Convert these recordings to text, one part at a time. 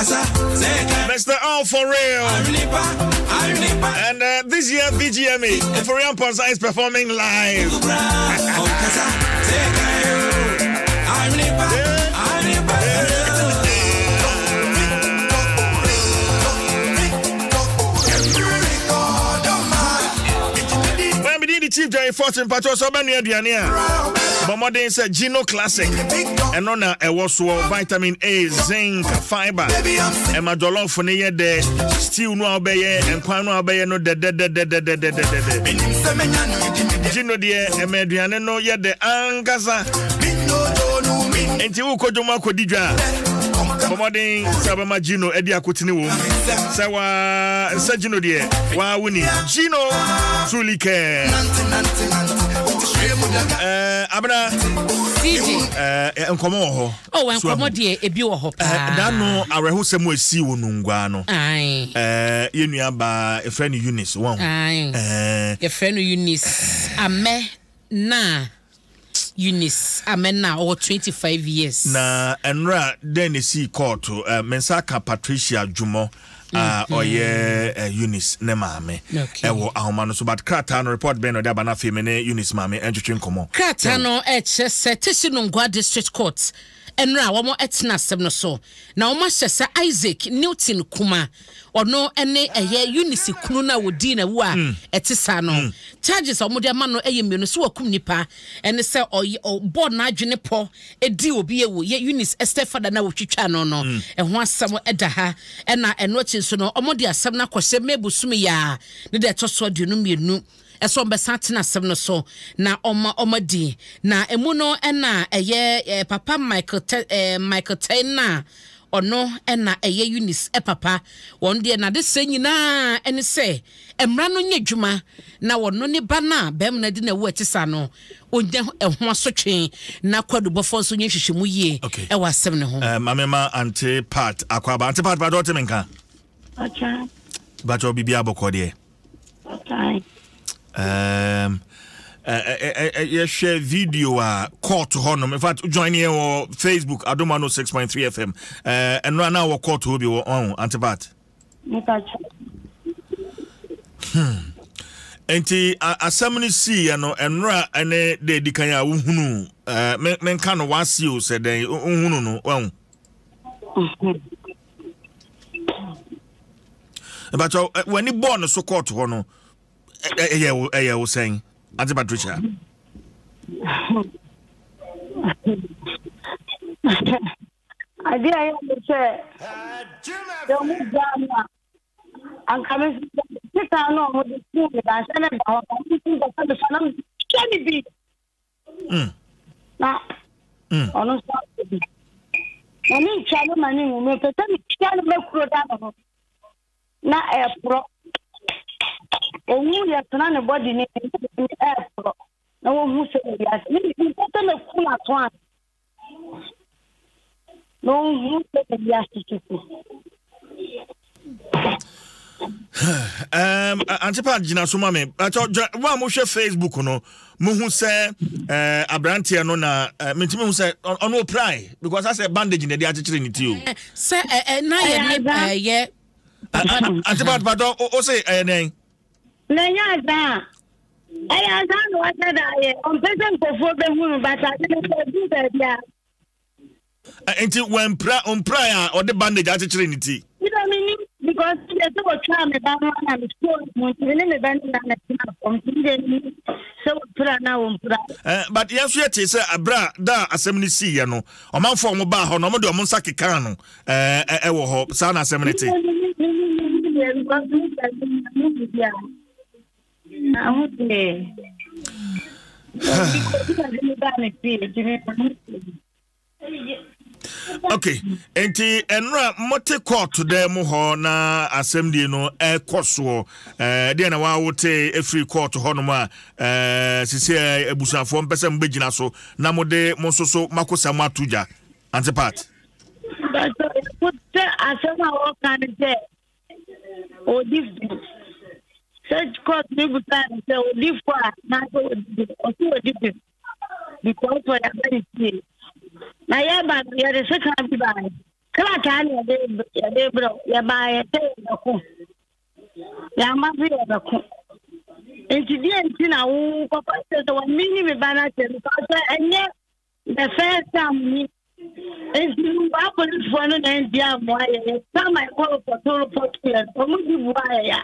Mr. All for Real. And this year, VGMA, Ofori Amponsah is performing live. Chief Jerry Fortune Pacho so bɛnua aduane a bɔ mmɔden sɛ Gino Classic ɛno na ɛwɔ soɔ vitamin A zinc fiber ɛma jollof no yɛ dɛ stew no a wobɛyɛ nkwan no a wobɛyɛ no dɛdɛdɛdɛdɛdɛdɛ Gino deɛ ɛma aduane no yɛ dɛ ankasa nti wokɔ dwom akɔdi dwa a bɔ mmɔden sɛ wobɛma Gino adi akotene wɔ mu sɛ waa sɛ Gino deɛ waa woni Gino truly care abena nkɔmɔ wɔ hɔ. Oh, nkɔmɔ deɛ ebi wɔ hɔ paa. Dano awerɛhosɛm a esii wɔ Nungua no. Yɛn nua baa efrɛ no Eunice wɔn. Yɛfrɛ no Eunice Amɛ na Eunice Amɛ na ɔwɔ 25 years. Na ɛnora dɛn na esii kɔɔto? Me nsa aka Patricia Dwumɔ a ɔyɛ Eunice ne maame ɛwɔ ahoma no so but krataa no report bɛn na ɔde aba no afei me ne Eunice maame ɛntwetwe nkɔmmɔ. Krataa no ɛkyerɛ sɛ Teshie Nungua District Court ɛnora wɔn ɛtena asɛm no so na wɔn ahyɛ sɛ Isaac Newton Kuma ɔno ɛne ɛyɛ Eunice kunu no a wɔdii n'awu a ɛte saa no charges a wɔde ama no ɛyɛ mmienu sɛ wakum nipa ɛne sɛ ɔyɛ ɔbɔɔ n'adwene pɔ Edi obi awu yɛ Eunice stepfather no a wotwitwaa no no ho asɛm da ha. Ɛna ɛno akyi nso no, wɔde asɛm no akɔhyɛ May bosome yi ara ne da ɛtɔ so 22 sɛ wɔbɛsan atena asɛm no so na wɔma wɔadi. Na emu no na ɛyɛ Papa Michael Tɛ Michael Tɛn no a ɔno na ɛyɛ Eunice papa. Wɔn deɛ n'adesrɛ nyinaa ne sɛ mmara no nyɛ adwuma na wɔno ne ba no a barima no adi no awu a ɛte saa no ɔnya ɛho asotwe na kwadubɔfoɔ nso nyɛ nhwehwɛmu yie ɛwɔ asɛm no ho. Eh, maame ma ante part akɔ aba ante part patɔ ɔte me nka. Patɔ biribi abɔkɔ deɛ. Um, yɛhwɛ video a court hɔnom in fact join yɛn wɔ facebook adom 106.3 fm ɛno a na wɔ court hɔ bi wɔ ɔho ante part. Hmm. Nti asɛm no siiɛ no ɛnora ne da edi kan a wohunu ɛɛ menka no wase o sɛ dɛn wohunu no wahu. Ɛbàtɔ w'ani bɔɔ no so kɔɔto hɔ no ɛyɛ wo ɛyɛ wo sɛn Auntie Patricia. Adeɛ a ɛyɛ ne sɛ sɛ ɔmo gyaa me a anka me nso sekan no a ɔmo de kum me danhyɛ no da hɔ na me nso mpɛ sɛ mefa na metwa ne bi na ɔno nso asɔ bi na mentwa no ma ne nwu mepɛ sɛ metwa no mɛkuro da ne ho na ɛporɔ owu yɛ tena ne bɔde ne ɛporɔ na wɔhu sɛ wiase mepɛ sɛ mɛku no ato ase na ɔnhu sɛ wiase tete. Um, Auntie Pat gyina so ma me. Atɔ mo a mohwɛ Facebook no, muhu sɛ eh, aberanteɛ no na eh, mentumi hu sɛ ɔno ɔpirae because asɛ bandage na ɛde akyekyere ne ti o. Eh, sɛ eh, na yɛ ne yɛ. Auntie Pat patɔ o se ɛyɛ dɛn? Na ɛnyɛ azaa a, ɛyɛ azaa na wahyɛ da ayɛ. Ɔmpɛ sɛ nkurɔfoɔ bɛhu no, but ade no sɛ ɛduru baabi a. Nti wampira, ɔmpirae a ɔde bandage akyekyere ne ti? Meda menim because deɛ sɛ wɔtwaa me ba no na mesoo no mu nti me ne me ba no nyinaa na ɛtena fam nti medeɛ menim sɛ wɔpira na wɔmpira. But yɛn nso yɛtee sɛ berɛ a da a asɛm no siiɛ no, ɔmanfoɔ a wɔbaa hɔ no, wɔde wɔn nsa kekaa no ɛwɔ hɔ. Saa na asɛm no te. Okay, nti ɛnora mote kɔɔto dan mu hɔ na asɛm die no ɛkɔ soɔ ɛɛ deɛ na wawote efiri kɔɔto hɔnom a ɛɛ sisi abusuafoɔ mpɛ sɛ mobɛgyina so na mode mo nso so makosɛm ato dwa. Auntie Pat. Sɛ asɛm a wɔka ne sɛ ɔdi fo sɛ court ne busaa no sɛ ɔdi fo a naasɛ ɔdi bem ɔsɛ ɔdi bem because ɔyɛ aba ne fie na yɛba no yɛde sekan bi baeɛ. Krataa na yɛde yɛde brɛ wo. Yɛbaa yɛ sɛ yɛbɛko. Yɛama so yɛbɛko. Nti deɛ nti na wo kɔkɔ sɛ sɛ wɔmini me ba no akyɛ no sɛ ɛnyɛ the first time ni. Nti no apolisifoɔ no na ɛndi ammoa yɛ. Yɛ tam a ɛkɔ repɔto repɔto yɛ no, wɔn di boa yɛ ya.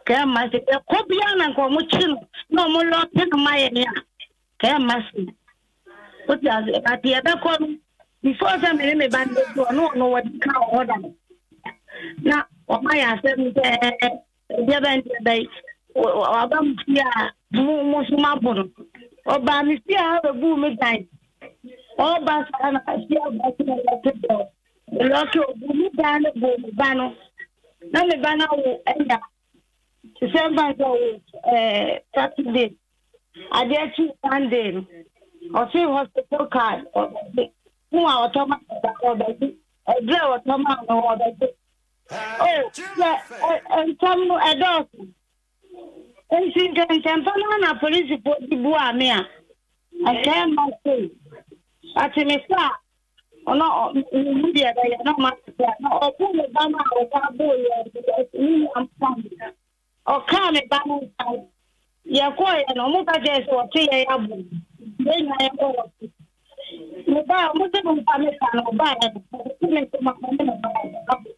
Kɛma sɛ yɛkɔ biara na nka wɔn kye no na wɔn lɔte no ma yɛ a kɛma sɛ. Wote ase? But yɛbɛkɔ no, before sɛ me ne me ba no bɛdu ɔno ɔno wɔde ka wɔ hɔ da no. Na wɔma yɛ asɛm sɛ ɛdeɛ bɛn deɛ bɛn waba mo fie a mo mo so moabo no. Ɔbaa me fie a ɔbɛbuu me dan. Ɔba saa na fie aba so na lɔke dɔ. Lɔke obu me dan no buu me ba no. Na me ba no awo anya te sɛ mfa sɛ ɔwo ɛɛ Saturday. Adeɛ kye Sunday no, ɔse hospital card ɔbɛgye, fon a ɔtɔ ma no da ɔbɛgye, aduru a ɔtɔ ma no ɔbɛgye. Oh, sɛ nsɛm no ɛdɔɔso. Nti nka nsɛmpa no na polisifoɔ de buaa me a, anka ɛmma sei. But me sɛ a, ɔno mehu deɛ ɛbɛyɛ na ɔma sɛ na ɔbo me ba no a ɔsan boo yɛ ne nua mfa ho. Ɔkaa me ba no nsa no, yɛkɔeɛ no, wɔka kyerɛɛ sɛ wɔte yɛn abo. Yɛn nyinaa yɛkɔ hɔ. Me ba, wɔn sɛ momfa me ka no, ɔbaeɛ no, wɔte me nso ma me ne me ba abo.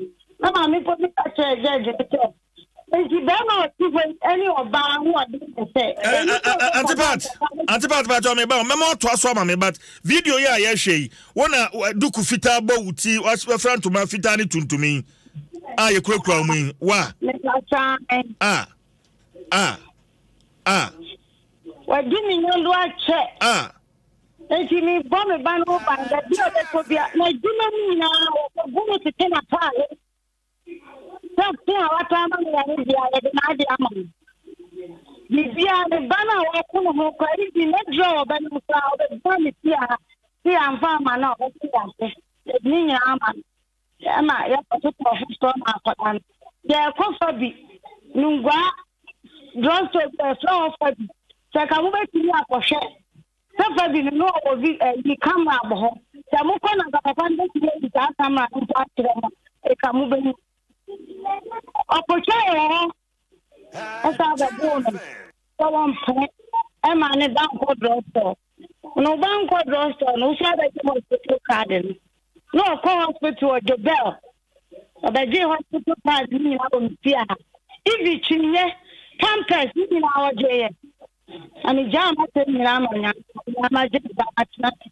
Na maame mpo bi ka kyerɛɛ judge no sɛ, nti bɛrima a ɔte hɔ yi ne ɔbaa ho ɔden te sɛ. Auntie Pat, Auntie Pat, Pat, me ba, mɛma ɔtoa so ama me but video yi a yɛhwɛ yi, wo na duku fitaa bɔ wo ti, wafira ntoma fitaa ne tuntum yi. a yɛkurakura wɔn yi wa a a a. Wadi me nyando akyɛ. A. Nti mebɔ me ba no ho ban baabi a ɔbɛkɔ bia n'adwuma mu nyinaa wɔkɔbu no tete n'ataade sɛ fo a watɔ ama me yare bia yɛde n'ade ama no biribiara me ba no a wɔko ne ho kɔ ɛdi n'aduro a ɔbɛnom koraa ɔbɛba me fie ha sɛ yɛamfa ama no a ɔbɛte yɛ ase yɛde ne nyinaa ama no. Ɛma yɛkɔtotɔ foforɔ ma akwadaa no. Yɛkɔ fa bi, Nungua drugstore bi a yɛfrɛ hɔ fa bi. Sɛ ka mobɛtumi akɔhwɛ sɛ fa bi no na ɔwɔ vi ɛyi camera bɔ hɔ. Sɛ mokɔ na nka papa no bɛtumi ayi saa camera no mpo akyerɛ mo a, ɛka mobɛhu. Ɔkɔtwa wɔ hɔ ɛsan bɛboo no sɛ wɔmpene ɛma ne ba nkɔ drugstore. Na ɔba nkɔ drugstore no, wosan bɛgye hospital card no. Na ɔkɔ hospital ɔgye bell. Ɔbɛgye hospital card no nyinaa wɔ me fie ha. Ivi kyiniiɛ, pampers ne nyinaa ɔgyeeɛ. Na megyaa m'asɛm nyinaa ma Nyankopɔn na magye me ba atena ase.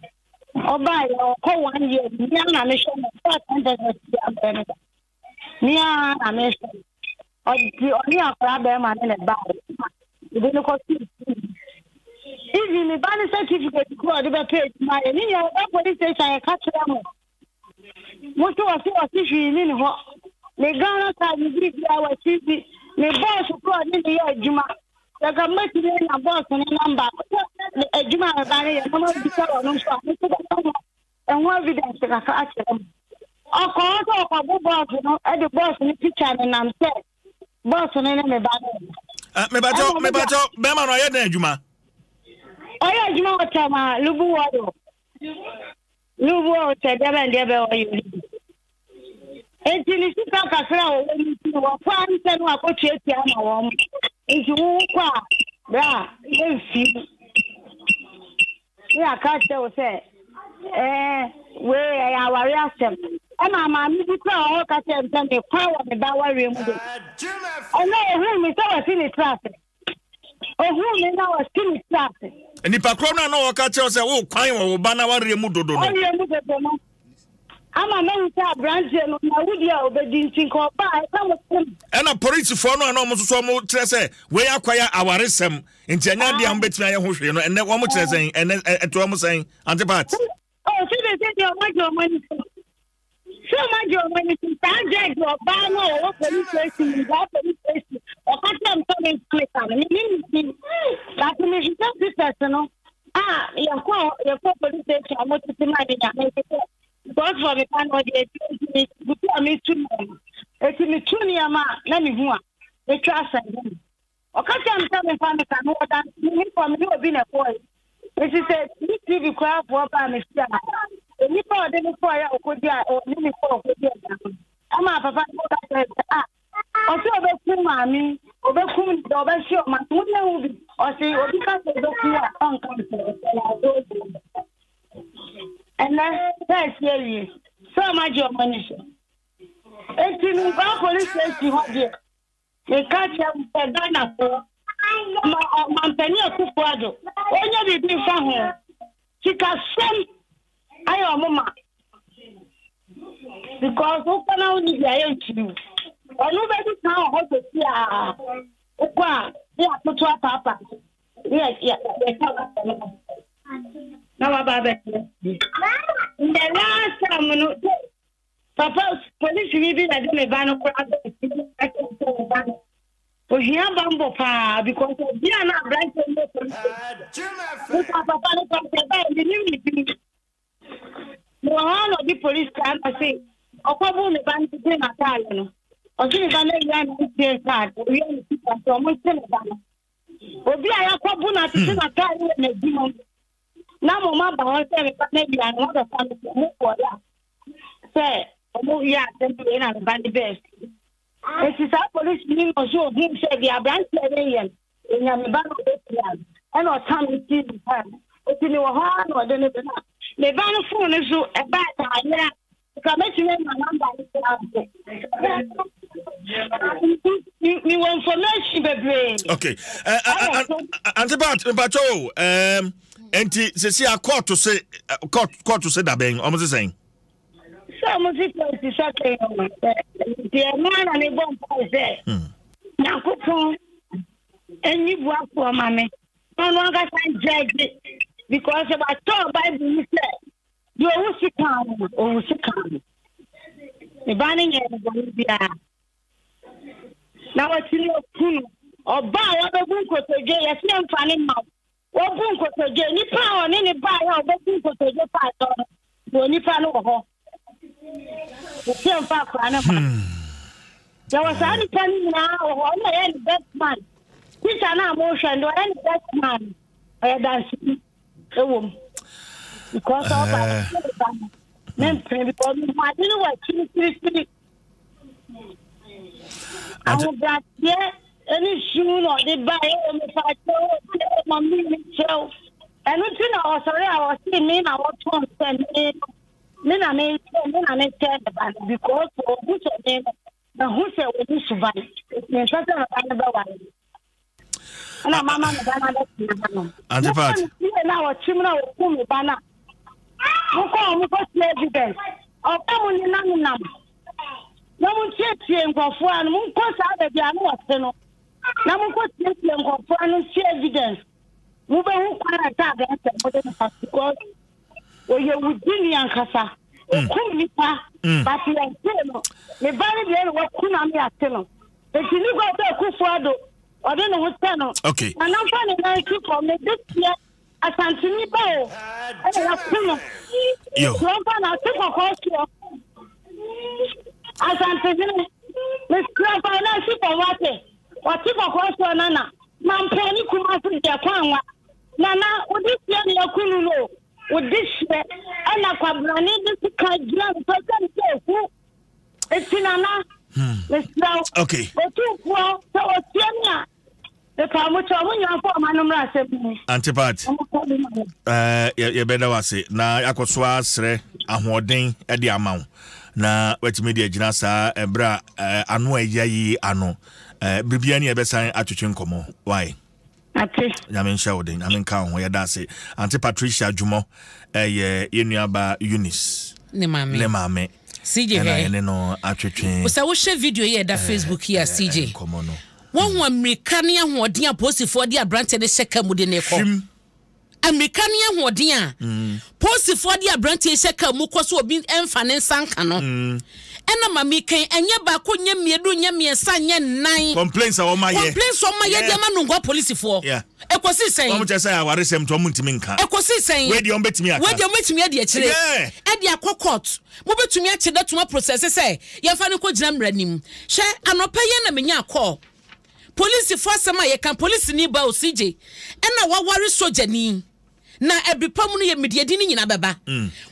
Ɔbaeɛ ɔkɔ one year, me ara na mehwɛ no, ɔfaa pampers ɔte abrɛ me ba. Me ara na mehwɛ no. Ɔde ɔne akwadaa bɛrima ne ne baeɛ na mede no kɔtoo sukuu. Even me ba ne certificate kura ɔde bɛpɛ adwuma yɛ ne nyinaa yɛba police station yɛka kyerɛ mo. Mo se wɔse wɔse hwee ni ne hɔ. Me Ghana card ne biribiara wɔasi bi. Me bɔɔso kura ɔde ne yɛ adwuma. Yɛka mɛtumi anya bɔɔso ne namba. Adwuma a me ba no yɛ na mabisa wɔn nso a me nso bɛka ho. Ɛho evidence kakra akyerɛ mo. Ɔkɔɔ hɔ sɛ ɔkɔbo bɔs no de bɔs no picture no nam sɛ bɔs no ne me ba no. Ah, mebakyɛw mebakyɛw bɛrima no ɔyɛ dɛn adwuma? Ɔyɛ adwuma wɔ Tama Lubu Wɔyɔ. Lubu wɔ sɛ deɛ bɛn deɛ bɛn ɔyɛ bi. Enti ne sika kakra a wɔwɔ no nti no wɔkɔ ara sɛ no akɔtuatua ama wɔn. Nti wowokɔ a berɛ a yɛmfi Ne yɛaka akyerɛ wo sɛ, ɛɛ, wei ɛyɛ aware asɛm. Ɛma maame bi koraa wɔ hɔ ka kyerɛ me sɛ mekwan wɔ me ba awareɛ mu de. Ɛnɛ ohuu me sɛ wasi ne tiri ase. Ohuu me na wasi ne tiri ase. Nipa korɔ no a na ɔka kyerɛ wo sɛ wokwan wɔ wo ba no awareɛ mu dodo no. Awareɛ mu dodo no. Ama mahu sɛ aberanteɛ no n'awudie a ɔbɛdi nti nka ɔba a ɛsɛ mo tem. Ɛna polisifoɔ no a na wɔn nso so wɔn kyerɛ sɛ wei akɔyɛ awaresɛm nti ɛnyɛ adeɛ a wɔn bɛtumi ayɛ ho hwee no ɛnɛ wɔn kyerɛ sɛn ɛnɛ ɛto wɔn sɛn Auntie Pat. Ɔ sɛ de sɛ deɛ wɔn agye wɔn ani so sɛ wɔn agye wɔn ani so saa judge ɔbaa no a ɔwɔ police station saa police station ɔka kyerɛ me sɛ me nsa me ka no me ne ne ti baako me hwehwɛ papers no. a yɛkɔ yɛkɔ police station a wɔtete ma ne nya mehwehwɛ because for me ba no ɔde eti nti me butu a metu nneɛma eti metu nneɛma a na mehu a metwa asɛm ho ɔka kyerɛ me sɛ memfa me ka no ɔda me ne kɔ me ne obi na ɛkɔɔ yi eti sɛ ne tv koraa foɔ baa me fie a. Onipa a ɔde no kɔeɛ a ɔkɔdi a ɔne ne kɔ ɔkɔdi agya no ɛma papa no ka kyerɛ sɛ ah ɔsɛ ɔbɛkum maame yi, ɔbɛkum ne dɛ ɔbɛhye ɔma nti mo ho bi ɔse obi ka sɛ ɔbɛkum a ɔnka nsɛ ɔsɛ na ɔdɔ obi ɛnɛ sɛ ɛsi awie sɛ ɔma gye ɔma ani so enti menkɔ police station hɔ deɛ Meka kyerɛ mo sɛ Ghanafoɔ, ma Ɔmampanin Akufo Addo ɔnyɛ biribi mfa ho. Sikasɛm ayɛ ɔmo ma. Because wokɔ na wonni bi a yɛntumi wo. Ɔno bɛdi kan wɔ hɔ sɛsi a wokɔ a ne yɛatoto apaapa ne yɛka wasɛm no na waba abɛtena. In the last time no, Papa, polisini bi na de ne ba no koraa bɛɛ fie na ɔka kyerɛ sɛ ne ba no ohia bambɔ paa because obi a na aberanteɛ no yɛ polisi. Nipa papa no kɔ sɛ bɛɛ menim ne din. Mewɔ hɔ na ɔde polisi kaa na ɔse ɔkɔbo ne ba no tete n'ataare no. Ɔse ne ba no awia ne MTN card, owia ne sika nti ɔmo nte ne ba no. Obi a yɛakɔbo no atete n'ataare wɔ n'adwuma mu na mo ma ba hɔ sɛ me ba no awia no wɔbɛfa no sɛ mo bɔ ya sɛ ɔmo yɛ asɛm wei na me ba no bɛɛ fi eti saa polisi ni na ɔso ohun sɛ deɛ aberanteɛ no yɛ no enya me ba no ɔbɛpia no ɛna ɔtam no ti ne ba no eti me wɔ hɔ ara na ɔde ne ba na me ba no fon no so ɛbaa saa yɛ Nka mɛtumi anya number no koraa mpo. Mewɔ information bebree. Okay. Uh, uh, uh, Auntie Pat, mpacho o. Um, nti sisi a court se court court se dabɛn ɔmo se sɛn. Sɛ ɔmo se 22nd no nti ɛno ara na mebɔ mpae sɛ Nyankopɔn enyi boafoɔ ma me. Ɔno ankasa ngyɛgye because watɔɔ Bible mu sɛ Deɛ ɔwu sekan no, ɔwu sekan no. Ne ba no nyɛɛ no bɔne biara. Na watumi aku no. Ɔba a wabɛbu nkotodwe, yɛsɛ yɛmfa ne mma wo. Wabu nkotodwe. Nipa a ɔne ne baeɛ a ɔbɛbu nkotodwe paa kyɛw no, wɔ nipa no wɔ hɔ. Yɛsɛ yɛmfa akwadaa no mma. Yɛwɔ saa nipa no nyinaa wɔ hɔ. Ɔno na ɛyɛ ne best man. Teacher no a mohwɛ no, ɔyɛ ne best man. Ɔyɛ danseni. ɛwɔ mu because ɔba eh. ba no ne mpene because mehu ade no wɔ akyirikyirikyiri ahobrɛaseɛ ɛne su na ɔde ba ɛwɔ mefa kyɛw ɛwɔ ma me kyɛw ɛno nti na ɔsɔre a ɔse me na wɔtɔn sɛ me me na me me na me kyɛ ne ba no because ɔhu sɛ me no mahu sɛ ɔni suban ɛsɛ sɛ me ba no bɛware ɛna mama me ba no abɛtena ha no Auntie Pat. Mekɔ ne fie na ɔkyem na ɔku me ba no a mokɔ a mokɔtie evidence ɔba mu ne nam nam na montietie nkurɔfoɔ ano monkɔ saa baabi a no wɔte no na monkɔ tietie nkurɔfoɔ ano ntie evidence mobɛhu kwan a sɛ aberɛntɛ mode no fa because ɔyɛ wudini ankasa ɔkum nipa but yɛntee no ne ba no deɛ na waku no ame ate no Eti ne gua sɛ Akufo Addo ɔde ne ho kyɛ no. Okay. Na namfa ne nan si fam ne de teɛ Asanteni ba o ɛna yɛko no. Yo. Kurɔmfa na ase kɔkɔɔ soɔ. Asantehene mesrɛ fa nan si fam wate. Ɔte kɔkɔɔ soɔ nana. Mampɔn ne Kumasi deɛ kwan wa. Nana wode seɛ ne yɛko no no. Wode seɛ ɛna kwabrane de sika gyina no sɛ sɛ sɛ Eti nana, hmm. mesrɛ wo. Okay. Otumfoɔ sɛ wɔtie me a, mepa mo kyɛ ɔmo nyinaa fɔ ɔma no mmra asɛm mu. Auntie Pat, eh, yɛbɛda wo ase na yɛakɔ so asrɛ ahoɔden de ama wo na watumi de agyina saa ɛberɛ a eh, ano a ɛya yi ano eh, biribiara ne yɛbɛsan atwetwe nkɔmmɔ why Ate. Nyame nhyɛ wo den, Nyame nka wo ho, yɛda ase. Auntie Patricia Dwumɔ ɛyɛ yɛn nuaba Eunice ne maame. Ne maame. CJ ɛna hwɛ. yɛne no atwetwe. Sɛ wohwɛ video yi a ɛda Facebook yi a CJ. Nkɔmɔ no. Wohu amirika ne ahoɔden a polisifoɔ de aberanteɛ no hyɛ kaa mu de no rekɔ. Hwim. Amirika ne ahoɔden a polisifoɔ de aberanteɛ hyɛ kaa mu kɔ so obi mfa ne nsa nka no. Ɛna maame kan ɛnyɛ baako nyɛ mmienu nyɛ mmiɛnsa nyɛ nnan. Complaints a wɔn ayɛ. Complaints wɔn ayɛ de ama Nungua polisifoɔ. Yeah. Ɛkɔsi sɛn? Wɔn kyerɛ sɛ awaresɛm nti wɔn ntumi nka. Ɛkɔsi sɛn? Wei deɛ wɔn bɛtumi aka. Wei deɛ wɔn bɛtumi adi akyire. Yeah. Ɛde akɔ court. Mo bɛtumi akye no atum aprocess sɛ yɛmfa no nkɔ gyina mmara nim. Hwɛ anɔpa yi na menya call. Polisifo asɛm a yɛka, polisini ba o, CJ, ɛna waware sogyani. Na ɛbere pa mu no yɛ mede adi no nyinaa bɛba.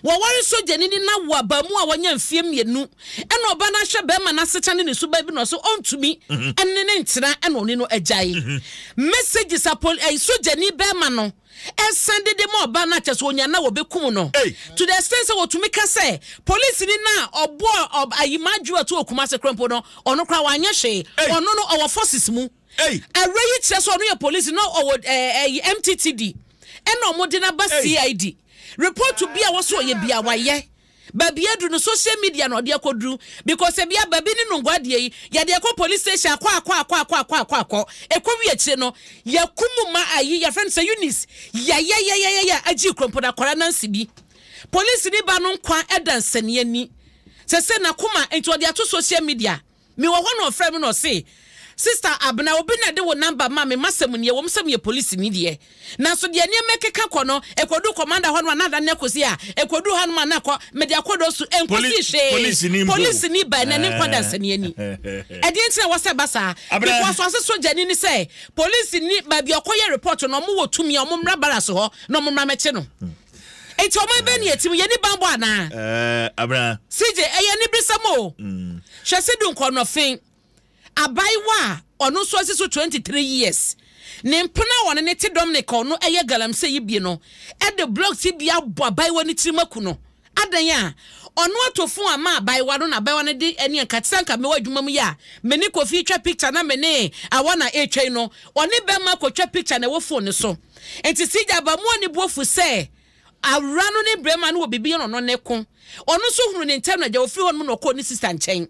Wɔware sogyani no na wo abaamuwa a wanya mfeɛ mmienu ɛna ɔba no ahwɛ bɛrima no asetena ne ne suban bi na ɔse ɔntumi ɛne ne ntena ɛna ɔne no agyae. Messages a pol ɛyi sogyani bɛrima no ɛsan de de ma ɔba no a kyerɛ sɛ ɔnya no a wɔbɛkum no to the extent sɛ wɔtumi ka sɛ polisini no a ɔbɔɔ ɔb ayi Marjorie to wɔ Kumasi koraa mpo no ɔno koraa wanyɛ hwee ɔno no ɔwɔ forces mu. Awura yi kyerɛ sɛ ɔno yɛ polisi na ɔwɔ ɛɛ MTTD ɛna ɔmo de no aba CID. Report bi a wɔsɛ ɔyɛ bi a wayɛ. Baabi aduru no social media na ɔde akɔduru because ebi aba bi ne nongo adeɛ yi yɛde akɔ police station akɔ akɔ akɔ akɔ akɔ akɔ akɔ ɛkɔ wie akyire no yɛkum ma ayi yɛfrɛ no sɛ Eunice yɛyɛyɛyɛyɛ agye kurompo na akwadaa nansi bi. Polisi ni ba no nkwa ɛda nsania ni sɛ sɛ nakoma nti ɔde ato social media. Mewɔ hɔ na ɔfrɛɛ me na ɔse, Sister Abena, obi na ɛde wo number maa me, m'asɛm nie, ɛwom sɛ meyɛ polisini deɛ, nanso deɛ nneɛma ɛkeka kɔ no, ɛkɔduu commander hɔ nom a na adane akɔsi ha, ɛkɔduu hanom a na akɔ, mede akɔdɔ su, ɛnkɔsii hwee, polisini baa na ne nkwa da nsania ni. Ɛdeɛn nti na ɛwɔ sɛ ɛba saa? Because ɔse sogyani ne sɛ, polisini, baabi a ɔkɔyɛ report no, wɔwɔ tumi a wɔmmra barracks hɔ na wɔmmra mmɛkye no. Enti ɔman bɛn ne yɛte mu? Yɛnni bammɔ anaa? Ɛɛ, Abena. CJ, ɛyɛ aniberesɛm o. Hwɛ Sedu Nkɔnɔfe, abaayewa a ɔno nso asi so 23 years. Ne mpena a ɔne no te Dominic a ɔno yɛ galamsey yi bi no de blocks yi bi abɔ abaayewa no tirim aku no. Adɛn a? Ɔno ato fon ama abaayewa no na abaayewa no de ɛne nka te sɛ anka mewɔ adwuma mu yi a me ne Kofi retwa picture na me ne Awana retwa yi no, ɔne bɛrima akɔtwa picture na ɛwɔ fon no so. Enti Sigya abamuwa no bo afu sɛ awura no ne barima no wɔ biribi yɛ na ɔno ne ko. Ɔno nso hunuu ne ntɛm na gya ɔfiri hɔnom na ɔkɔɔ ne sista nkyɛn.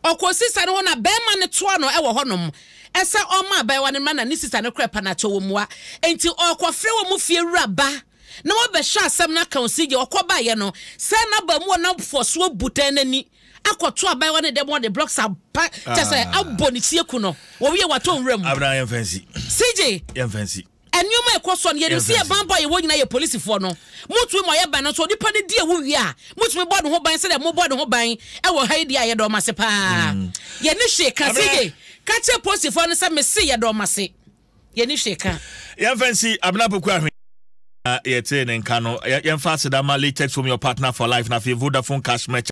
Ɔkɔɔ sista no hɔ na barima no toa no wɔ hɔnom sɛ ɔmma abayewa no mmra na ne sista no korɛ pa no akyɛ wɔn mua. Enti ɔrekɔfrɛ wɔn fie wura ba na wabɛhwɛ asɛm no aka Sigya. Ɔkɔbaeɛ no, sɛ n'abamuwa no afɔ so abu dan no ani akɔto abayewa no dɛm ɔde blocks apa kyɛ sɛ ah. abɔ ne ti aku no wɔwie watɔ nwura mu. Abena yɛn fɛn si. CJ. Yɛn fɛn si. Nneɛma a ɛkɔ soɔ no yɛnim sɛ yɛ banbɔ a yɛwɔ nyinaa yɛ polisifoɔ no motumi ma ɔyɛ ban no nso onipa no di ewu wie a motumi bɔ ne ho ban sɛdeɛ mobɔ ne ho ban ɛwɔ ha yi deɛ a yɛdɔ ɔmo ase paa mm. yɛne hwee ka CJ ka kyerɛ polisifoɔ no sɛ mese yɛdɔ ɔmo ase yɛne hwee ka. Yɛn fɛn si Abena Poku ahwe yɛte ne nka no yɛmfa aseda ma latex from your partner for life na afei Vodafone cash merchant.